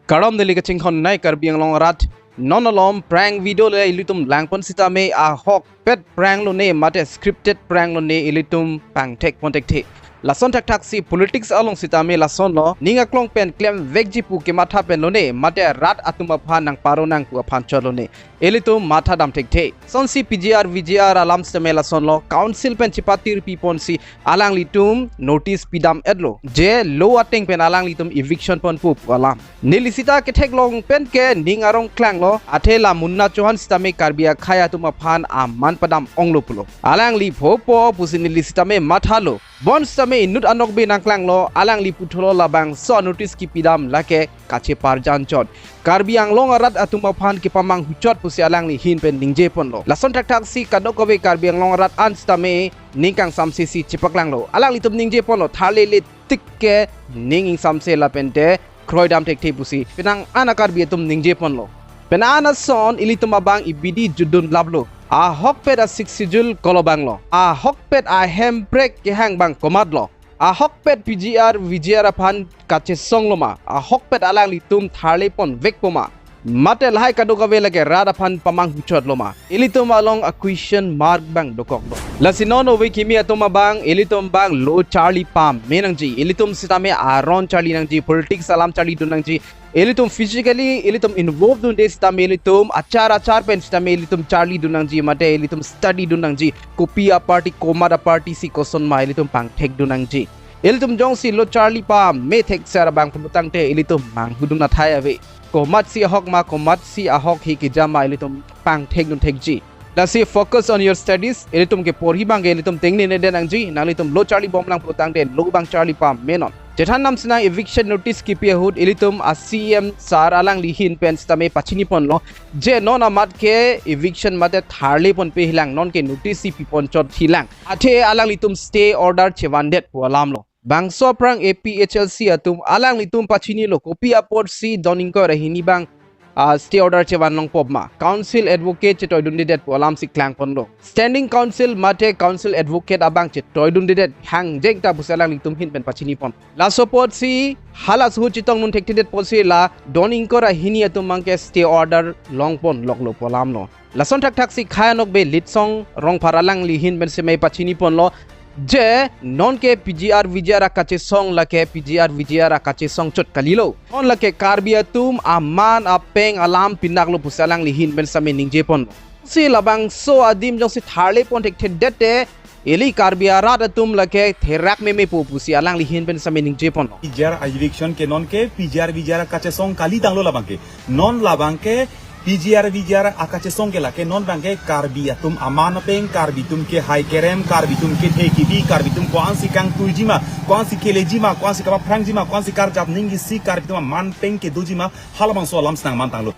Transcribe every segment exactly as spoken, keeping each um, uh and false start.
Kardom, neli kachinghon nai Karbi Anglong arat. Non alom prank video le ilitum langpon sitame ahokpet prank lone mate scripted prank lone ilitum pangthek ponthekthe. Lason thakthaksi politics along sitame lasonlo, ning aklong pen klemvekji pu kematha pen lone mate rat atum aphan nangparo nang pu aphan chot lone ilitum matha dam thekthe. Sonsi P G R V G R alam sitame lasonlo, council pen chepatir piponsi alanglitum notice pidam etlo, je law ateng pen alanglitum eviction ponpo pu alam. Neli sita ketheklong pen ke ning arong klanglo, athe la Munna Chauhan sitame Karbi akhei atum aphan aman padam onglo pulo. Alangli phopo pusi neli sitame mathalo. Bonsitame inut anokbe nangklanglo, alangli puthotlo labangso notice kipidam lake kacheparjan chot, Karbi Anglong arat atum aphan kepamanghu chot pusi alangli ahin pen ningje ponlo. Lason thakthaksi kadokave Karbi Anglong arat an sitame ning kangsamsesi chepaklanglo. Alanglitum ningje ponlo, tharlele tik ke ning ingsamse lapente kroidam thekthe pusi penang an a-Karbi atum ningje ponlo. Penang an ason ilitum abang ibidi jutdun laplo. Ahokpet a-Sixth Schedule kolobanglo. Ahokpet ahemprek kehang abang komatlo. Ahokpet P G R V G R aphan kachesong loma. Ahokpet alanglitum tharle ponvekpo ma. Mate lahai kadokave lake rat aphan pamanghu chot loma. Ilitum along a-question mark abang dokoklo. Lasi non ove kimi atum abang, ilitum abang law charli pame nangji. Ilitum sitame aron charli nangji, politics alam charlidun nangji. Ilitum physically ilitum involve dunde sitame ilitum achar achar pen sitame ilitum charlidun nangji mate ilitum study dun nangji. Kopi a-party, komat a-party si koson ma ilitum pangthekdun nangji. Ilitum jongsi law charli pame thekser abang pulotangte ilitum manghudun athai ave. Komatsi ahok ma, komatsi ahok hi kejam ma ilitum pangthekdun thekji. Lasi focus on your studies. Ilitum keporhi abang ke ilitum tengnene den nangji. Nanglitum law charlibomlang pulotangte law abang charli pame non. Chethan nam sinang, eviction notice kipi ahut ilitum a-C M sir alangli ahin pen sitame pachini ponlo, je non amat ke eviction mate tharle ponpe hilang, non ke notice si pipon chot hilang. Athe alanglitum stay order chevandet pu alamlo. Bangso aphrang A P H L C atum alanglitum pachinilo, kopi apotsi don ingkoi ra hini abang, ah, stay order chevan longpo ma, council advocate chetoidundedet pu alamsi klangponlo. Standing council mate council advocate abang chetoidundedet, hangjeng ta pusi alanglitum ahin pen pachini pon. Laso apotsi hala suhu chetongdun thekthedet apotsi la don ingkoi ra hini atum abang ke stay order longpon loklo pu alamlo. Lason thakthaksi khei anokbe Litsong Rongphar alangli ahin pen sitame pachini ponlo, je non ke P G R V G R akachesong lake P G R V G R akachesong chot kalilo. Non lake Karbi atum aman apeng alam pinaklo pusi alangli ahin pen sitame ningje ponlo. Si labangso adim jongsi tharle pon thekthedet te, ili Karbi arat atum lake therak memepo pusi alangli ahin pen sitame ningje ponlo. P G R eviction ke non ke P G R V G R akachesong kali tanglo labang ke. Non labang ke P G R V G R akachesong ke lake non abang ke Karbi atum aman apeng, Karbi atum kehai kerem, Karbi atum kethe kebi, Karbi atum ko-ansi kangtuiji ma, ko-ansi keleji ma, ko-ansi kapaphrangji ma, ko-ansi karjap ningji si Karbi atum aman apeng kedoji ma, halabangso alam si nangman tanglo.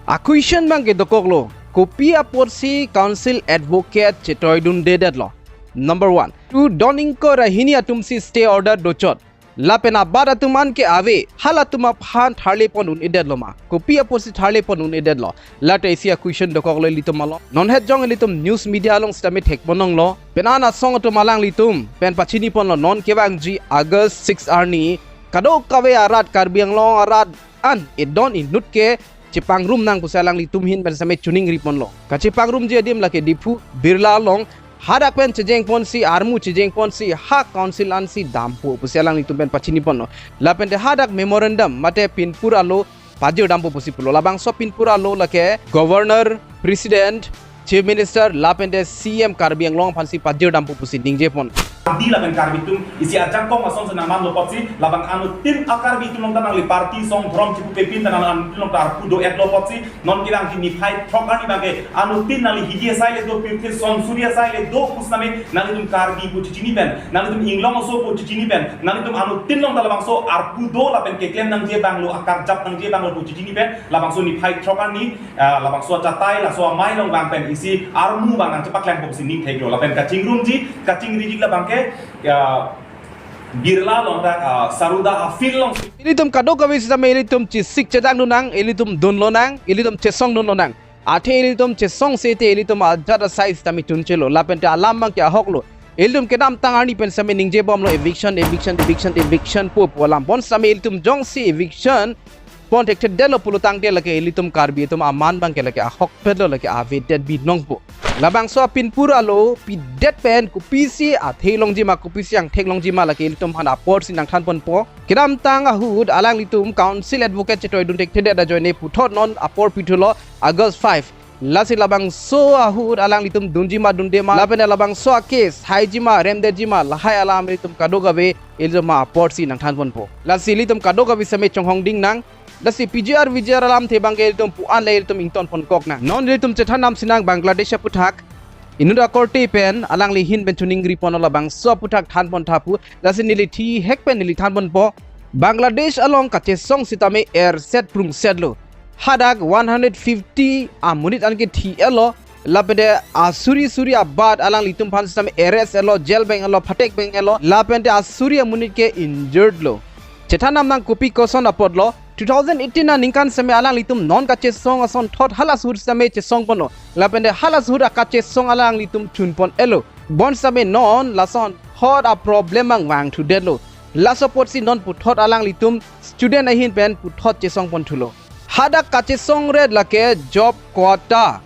A-question abang ke dokoklo, kopi apotsi council advocate chetoidundedetlo. Number one. Two, don ingkoi ra hini atumsi stay order dochot. Lapen abat atum an ke ave, halatum aphan tharle pon un-edetlo ma. Kopi apotsi tharle pon un-edetlo. Lata isi a-question dokoklo ilitum along. Non het jong ilitum news media along sitame thekpon longlo. Penang an asong atum alanglitum pen pachini ponlo, non kevangji August six arni kadokave arat, Karbi Anglong arat an edon inut ke chepangrum nang pusi alanglitum ahin pen sitame choningri ponlo. Kachepangrumji adim lake Diphu Birla along, hadak pen chejeng ponsi, armu chejeng ponsi, ha council ansi dampo pusi alanglitum pen pachini ponlo. Lapente hadak memorandum mate pinpur alo pajir dampo pusi pulo. Labangso pinpur alo lake Governor, President, Chief Minister lapente C M Karbi Anglong aphansi pajir dampo pusi ningje pon. Karbi lapen Karbi atum isi ajakong asong si nangmanlo apotsi, labang anuttin a-Karbi atum along ta nangli party song dhorom chipupe pin ta nangli anuttin along ta arpu do-etlo apotsi, non kevangji niphai throk arni abang ke anuttin nangli hidi asai le do, pirthe son suri asai le do pusitame nanglitum Karbi pu chechini pen, nanglitum inglong aso pu chechini pen, nanglitum anuttin along ta labangso arpu do lapen keklem nangji abanglo, akarjap nangji abanglo pu chechini pen, labangso niphai throk arni, ah, labangso achatai, laso amei along abang pen isi armu abang nangchepaklangpo pusi ning theklo. Lapen kachingrumji, kachingriji labang ke, ah, Birla along dak, ah, Saruda a-field along. Ilitum kadokave sitame ilitum chesik chedang dun nang, ilitum dunlo nang, ilitum chesong dunlo nang. Athe ilitum chesong sete ilitum ajat asai sitame chunchelo. Lapente alam abang ke ahoklo. Ilitum kedamtang arni pen sitame ningjebomlo eviction, eviction, eviction, eviction pu pu alam. Bonsitame ilitum jongsi eviction pon thekthedetlo pulotangte lake ilitum Karbi atum aman abangke lake ahokpetlo, lake avedet binong pu. Labangso apinpur alo pidet pen kopisi athe longji ma, kopisi angthek longji ma, lake ilitum aphan aporsi nangthanponpo. Kedamtang ahut alanglitum council advocate chetoidun thekthedet ajoine puthot non apor pithulo August five. Lasi labangso ahut alanglitum dunji ma dunde ma, lapen labangso a-case haiji ma remdetji ma, lahai alam ilitum kadokave ilitum aphan aporsi nangthanponpo. Lasi ilitum kadokave sitame chonghong ding nang. Lasi P G R V G R alamthe abangke ilitum pu-an le ilitum ingtonponkok nang. Non ilitum chethan damsi nang Bangladesh aputhak. Inut akorte pen alangli ahin pen choningriponlo, labangso aputhak thanpontha pu. Lasi neli thihek pen neli thanponpo. Bangladesh along kachesong sitame erset prungsetlo. Hadak one hundred fifty amonit anke thi-etlo. Lapente asuri suri abat alanglitum aphan sitame arrest etlo, jail bang-etlo, phatek bang-etlo. Lapente asuri amonit ke injured lo. Chethan dam nang kopi koson apotlo. Two thousand eighteen aningkan sitame alanglitum non kachesong asonthot halaso ahut sitame chesongponlo. Lapente halaso ahut akachesong alanglitum chunpon-etlo. Bonsitame non lasonthot a-problem abang vangthudetlo. Laso apotsi non puthot alanglitum student ahin pen puthot chesongponthulo. Hadak kachesongret lake job quota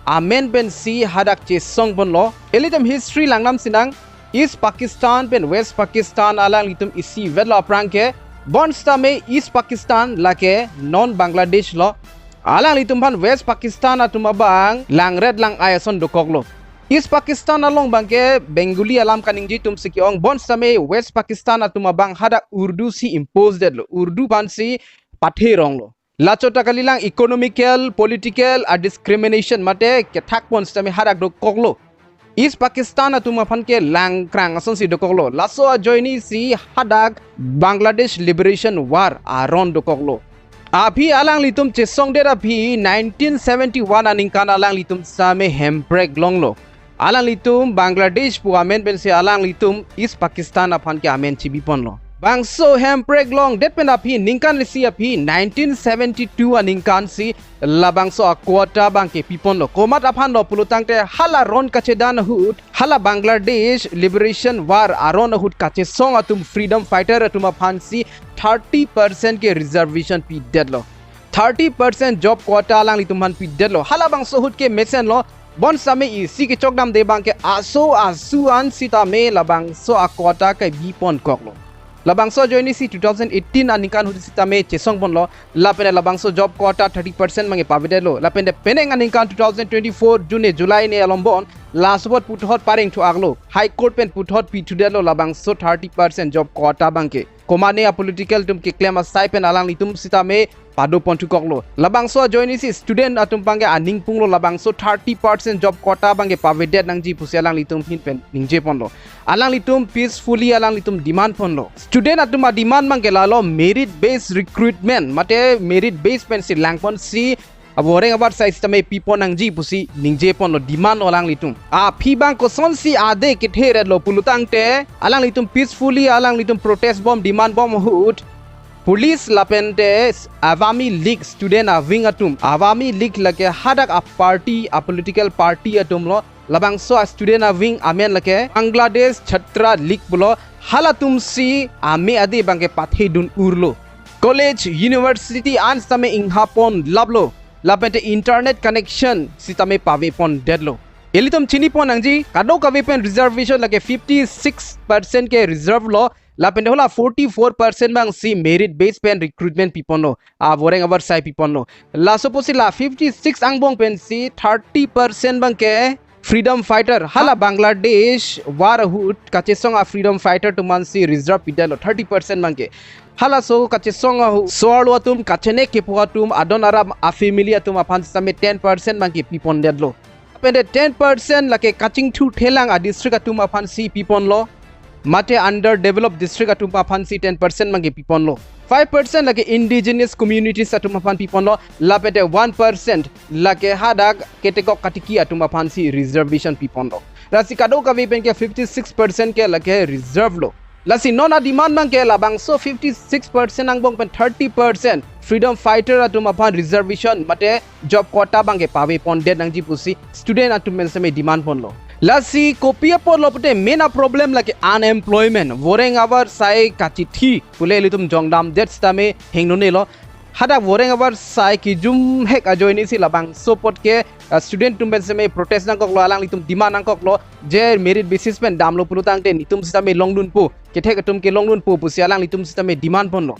amen pensi hadak chesongponlo. Ilitum history lang damsi nang, East Pakistan pen West Pakistan alanglitum isivetlo aphrang ke. Bonsitame East Pakistan lake non Bangladesh lo. Alanglitum aphan West Pakistan atum abang langret lang-ai ason dokoklo. East Pakistan along abangke Bengali alam kaningje atumsi ke-ong, bonsitame West Pakistan atum abang hadak Urdu si impose detlo, Urdu aphansi patheronglo. Lachot ta kalilang, economical, political a-discrimination mate kethakpon sitame hadak dokoklo. East Pakistan atum aphan ke langkrang asonsi dokoklo. Laso ajoinesi hadak Bangladesh Liberation War aron dokoklo. Aphi alanglitum chesongdet aphi nineteen seventy-one aningkan alanglitum sitame hemprek longlo. Alanglitum Bangladesh pu amen pensi alanglitum East Pakistan aphan ke amen chibiponlo. Bangso hemprek longdet pen aphi ningkan isi aphi nineteen seventy-two aningkansi labangso a-quota abangke piponlo. Komat aphanlo pulotangte hala ron kachedan ahut, hala Bangladesh Liberation War aron ahut kachesong atum, freedom fighter atum aphansi thirty percent ke reservation pidetlo. Thirty percent job quota alanglitum aphan pidetlo. Halabangso ahut ke mesenlo. Bonsitame isi kechokdamde abangke aso asu an sitame labangso a-quota kebiponkoklo. Labangso ajoinesi two thousand eighteen aningkan ahut sitame chesongponlo. Lapente labangso job quota thirty percent abangke pavedetlo. Lapente penang aningkan two thousand twenty-four June, July ne alombon laso apot puthot parengthu-aklo. High Court pen puthot pithudetlo labangso thirty percent job quota abangke. Komatne a-political atum keklem asai pen alanglitum sitame padoponthukoklo. Labangso ajoinesi student atum abangke aning punglo, labangso thirty percent job quota abangke pavedet nangji pusi alanglitum ahin pen ningjeponlo. Alanglitum peacefully alanglitum demand ponlo. Student atum a-demand abangke lalo merit based recruitment, mate merit base pensi langponsi avoreng avarsai sitame pipon nangji pusi ningjeponlo, demand lo alanglitum. Aphi abang kosonsi ade ketheretlo pulotangte, alanglitum peacefully alanglitum protest bom, demand bom ahut police lapente Awami League student a-wing atum, Awami League lake hadak a-party, a-political party atumlo. Labangso a-student a-wing amen lake Bangladesh Chhatra League pulo. Halatumsi ame ade abangke pathedun-urlo. College, university an sitame inghapon laplo. Lapente internet connection sitame pavepondetlo. Ilitum chinipon nangji, kadokave pen reservation lake fifty-six percent ke reserve lo. Lapente hala forty-four percent abangsi merit base pen recruitment piponlo. Avoreng avarsai piponlo. Laso apotsi la fifty-six angbong pensi thirty percent abangke freedom fighter, hala Bangladesh war ahut kachesong a-freedom fighter atum aphansi reserve pidetlo thirty percent abangke. Halaso kachesong ahut so-arlo atum, kachenek kepu atum, adon aram a-family atum aphan sitame ten percent abangke pipondetlo. Lapente ten percent lake kachingthurthelang a-district atum aphansi piponlo. Mate underdeveloped district atum aphansi ten percent abangke piponlo. Five percent lake indigenous communities atum aphan piponlo. Lapente one percent lake hadak ketekok katiki atum aphansi reservation piponlo. Lasi kadokave penke fifty-six percent ke lake reserve lo. Lasi non a-demand abangke labangso fifty-six percent angbong pen thirty percent freedom fighter atum aphan reservation mate job quota abangke pavepondet nangji pusi student atum pen sitame demand ponlo. Lasi kopi apotlo pute main a-problem lake unemployment. Voreng avarsai kachithi pule ilitum jongdamdet sitame hengnonelo. Hadak voreng avarsai kejum hek ajoine si labangso apot ke, ah, student atum pen sitame protest nangkoklo, alanglitum demand nangkoklo, je merit basis pen damlo pulotangte netum sitame longdunpo, kethek atum ke longdunpo pusi alanglitum sitame demand ponlo.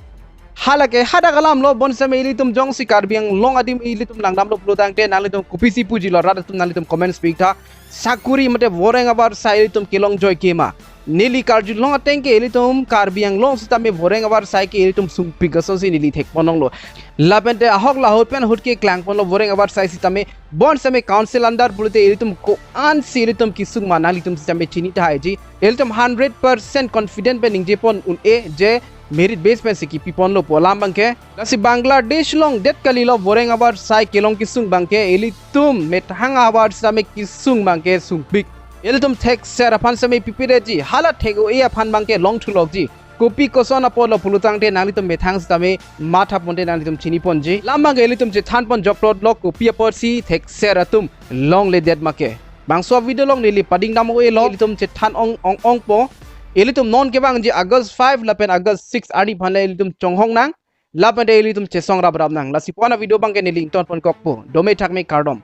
Halake hadak alamlo bon sitame ilitum jongsi Karbi Anglong adim ilitum langdamlo pulotangte nanglitum kopisi pujilo, rat atum nanglitum comments pi-iktha. Sakuri mate voreng avarsai ilitum kelong joike ma? Neli karjulong ateng ke ilitum Karbi Anglong sitame voreng avarsai ke ilitum sungpik asonsi neli thekponlonglo. Lapente ahok lahut pen ahut ke klangponlo voreng avarsai sitame, bon sitame council under pulote ilitum ko-ansi ilitum kesung ma nanglitum sitame chini tahai ji. Ilitum hundred percent confident pen ningjepon un-e je merit base pensi kepiponlo pu alam abangke. Lasi Bangladesh along det kalilo voreng avarsai kelong kesung abangke, ilitum methang avar sitame kesung abangke sungpik. Ilitum thekser aphan sitame pipire ji, hala thek-o-e aphan abangke longthulok ji. Kopi koson apotlo pulotangte nanglitum methang sitame mathaponte nanglitum chiniponji. Lam abangke ilitum chethanpon joplotlok kopi apotsi thekser atum longledet make. Bangso video along neli padingdam-o-elo, ilitum chethan ong ong ongpo. Ilitum non kevangji August five lapen August six arni aphan le ilitum chonghong nang, lapente ilitum chesong raprap nang. Lasi pu-an avideo abangke neli ingtonponkokpo. Dome thakme, kardom.